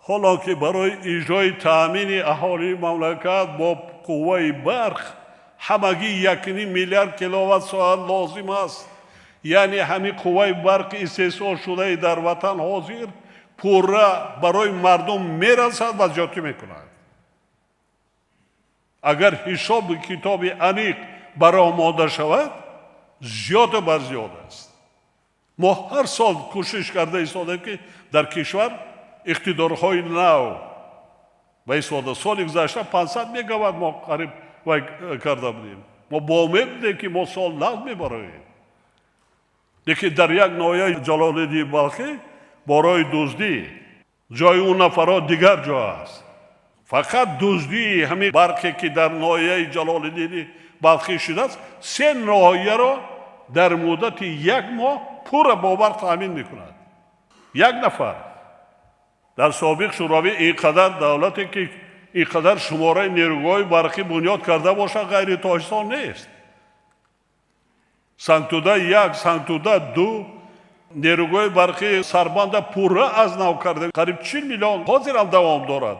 Ҳоло ки барои иҷрои таъмини аҳолии мамлакат бо қувваи барқ ҳамагӣ 1,5 миллиард киловатт соат лозим аст. Яъне ҳамин қувваи барқи истеҳсолшудаи дар ватан ҳозир пурра барои мардум мерасад ва зиёдтӣ мекунад. Агар ҳисоби китоби аниқ баромода шавад, зиёду бар зиёд аст. Мо ҳар сол кӯшиш карда истодем, ки дар кишвар иқтидорҳои нав ба истода. Соли гузашта 500 мегаватт мо қариб вай карда будем. Мо бо умед будем, ки мо сол нав мебароем, лекин дар як ноҳияи Ҷалолиддини Балхӣ борои дуздӣ, ҷои он нафарҳо дигар ҷо аст. Фақат дуздии ҳамин барқе, ки дар ноҳияи Ҷалолиддини Балхӣ шудааст, се ноҳияро дар муддати як моҳ пурра бо барқ таъмин мекунад як нафар. Дар собиқ Шӯравӣ ин қадар давлате, ки ин қадар шумораи нерӯгоҳи барқӣ бунёд карда бошад, ғайри Тоҷикистон нест. Сангтуда 1, Сангтуда 2, нерӯгоҳи барқи Сарбанда пурра аз нав карда, қариб 40 миллион, ҳозирам давом дорад.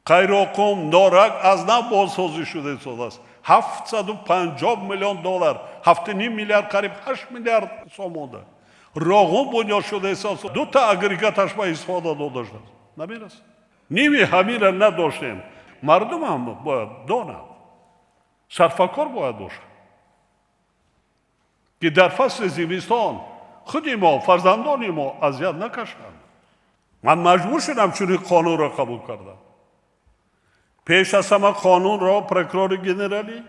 Қайроқум, Норак аз нав бозсозӣ шуда истодааст, 750 миллион доллар, 7,5 миллиард, қариб 8 миллиард сомонда. Роғун бунёд шуда истодааст, дута агрегаташ ба истифода дода шудааст, намерасад. Ними ҳаминра надоштем. Мардумам бояд донад, сарфакор бояд бошад, ки дар фасли зимистон худи мо, фарзандони мо азият накашанд. Ман маҷбур шудам, чунин қонунро қабул кардам. Пеш аз ҳама қонунро прокурори генералӣ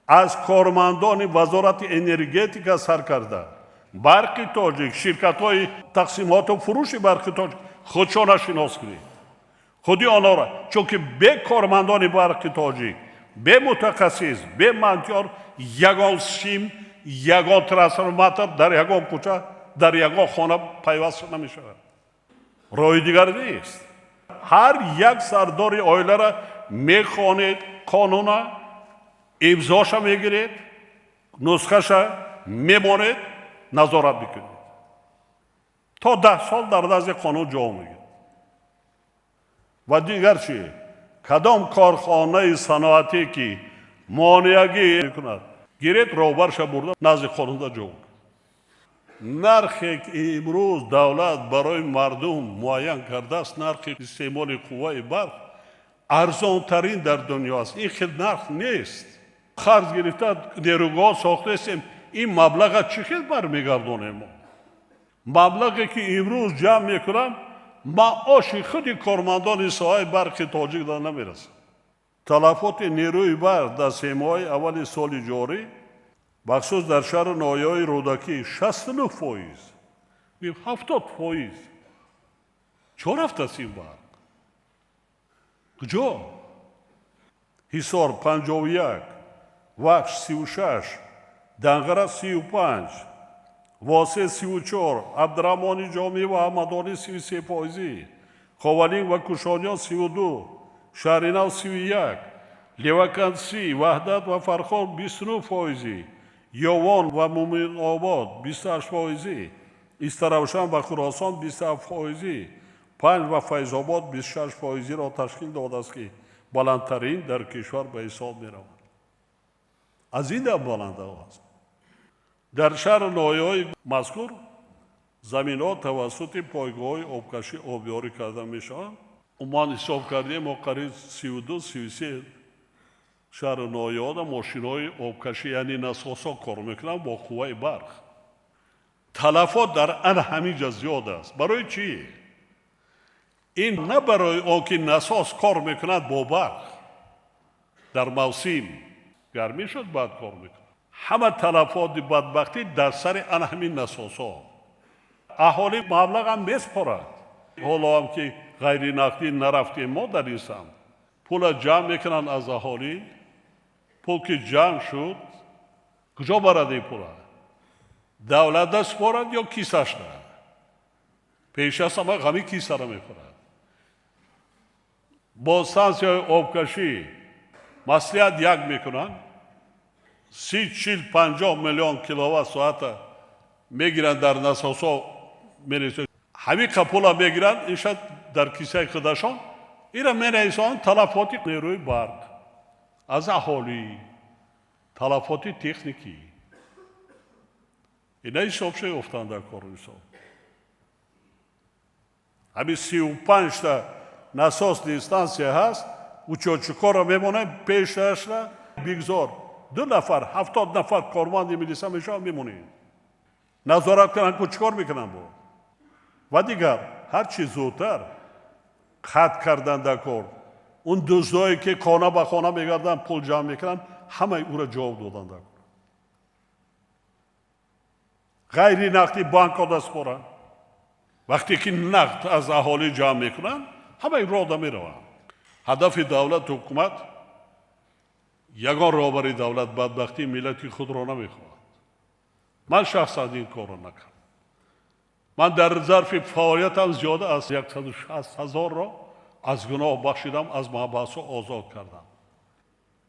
аз кормандони Вазорати энергетика сар карда, Барқи Тоҷик, ширкатҳои тақсимоту фурӯши Барқи Тоҷик худшона шинос кунед, худи онҳоро, чунки бе кормандони Барқи Тоҷик, бе мутахассис, бе монтёр ягон сим, ягон трансформатор дар ягон кӯча, дар ягон хона пайваст намешавад. Роҳи дигар нест. Ҳар як сардори оилара мехонед, қонуна имзоша мегиред, нусхаша мемонед, назорат мекунед, то 10 сол дар назди қонун ҷавоб мегирад. Ва дигар чӣ? Кадом корхонаи саноатӣ, ки монеагӣ мекунад, гиред, роҳбарша бурда назди қонунда ҷавоб. Нархе, ки имрӯз давлат барои мардум муайян кардааст, нархи истеъмоли қувваи барқ арзонтарин дар дунё аст. Ин хел нарх нест. Қарз гирифта нерӯгоҳ сохтаистем, ин маблаға чӣ хел бармегардонем мо? Маблағе, ки имрӯз ҷамъ мекунам, маоши худи кормандони соҳаи Барқи Тоҷик да намерасад. Талафоти нерӯи барқ дар 3 моҳаи аввали соли ҷорӣ, бахусус дар шаҳру ноҳияҳои Рӯдакӣ, 69%, 70%. Чо рафтааст ин барқ? Куҷо? Ҳисор 51, Вахш 36, Данғара 35, Восе 34, Абдураҳмони Ҷомӣ ва Ҳамадонӣ 33 фоизӣ, Ховалинг ва Кушониён 32, Шаҳринав 31, Левакант 30, Ваҳдат ва Фархор 29 фоизӣ, Ёвон ва Муминобод 28 фоизӣ, Истаравшан ва Хуросон 27 фоизӣ, Панҷ ва Файзобод 26 фоизиро ташкил додааст, ки баландтарин дар кишвар ба ҳисоб меравад. Аз ин дам баланд аст. Дар шаҳру ноҳияҳои мазкур заминҳо тавассути пойгоҳҳои обкашӣ обёрӣ карда мешаванд. Умуман ҳисоб кардем, мо қариб 32, 33 шаҳру ноҳияҳода мошинҳои обкашӣ, яъне насосҳо кор мекунанд бо қувваи барқ. Талафот дар ан ҳамин ҷа зиёд аст. Барои чӣ? Ин на барои он ки насос кор мекунад бо барқ, дар мавсим гармӣ шуд, баъд кор мекунад. Ҳама талафоти бадбахтӣ дар сари ана ҳамин насосҳо. Аҳолӣ маблағам меспорад. Ҳоло ҳам ки ғайринақдӣ нарафтем, мо дар ин самт пула ҷамъ мекунанд аз аҳолӣ. Пул ки ҷамъ шуд, куҷо барад ин пула? Давлат спорад ё кисашда? Пеш аз ҳама ғами кисара мехӯрад. Бо стансияҳои обкашӣ маслиҳат як мекунанд, 30, 40, 50 миллион киловатт соата мегиранд, дар насосҳо мересанд. Ҳамин пула мегиранд, инша дар кисаи худашон ира менависонанд: талафоти нерӯи барқ аз аҳолӣ, талафоти техникӣ. Ина ҳисоб шуд, дар кору ҳисоб. Ҳамин 35-та насосный станция ҳаст, учётчикоро мемонем пешашра, бигзор ду нафар, 70 нафар корманди милиса мешаванд, мемонем, назорат кунанд, ку чӣ кор мекунанд бо. Ва дигар, ҳар чӣ зудтар қатъ кардан дар кор он дуздое, ки хона ба хона мегарданд, пул ҷамъ мекунанд, ҳамаи ӯро ҷавоб додан дар кор. Ғайри нақди банкҳо даст споранд. Вақте ки нақд аз аҳолӣ ҷамъ мекунанд, ҳамаи рода мераванд. Ҳадафи давлату ҳукумат, ягон роҳбари давлат бадбахтии миллати худро намехоҳад. Ман шахсан ин корро накардам. Ман дар зарфи фаъолиятам зиёда аз 160 ҳазорро аз гуноҳ бахшидам, аз маҳбасҳо озод кардам.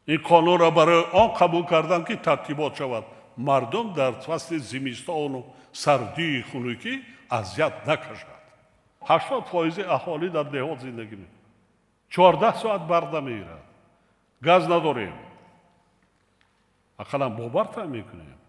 Ин қонунро барои он қабул кардам, ки тартибот шавад, мардум дар фасли зимистону сардии хунукӣ азият накашад. 80 фоизи аҳолӣ дар деҳот зиндагӣ мекунад, 14 соат барқ намегирад, газ надорем, ақаллан бо барқ таъмин мекунем.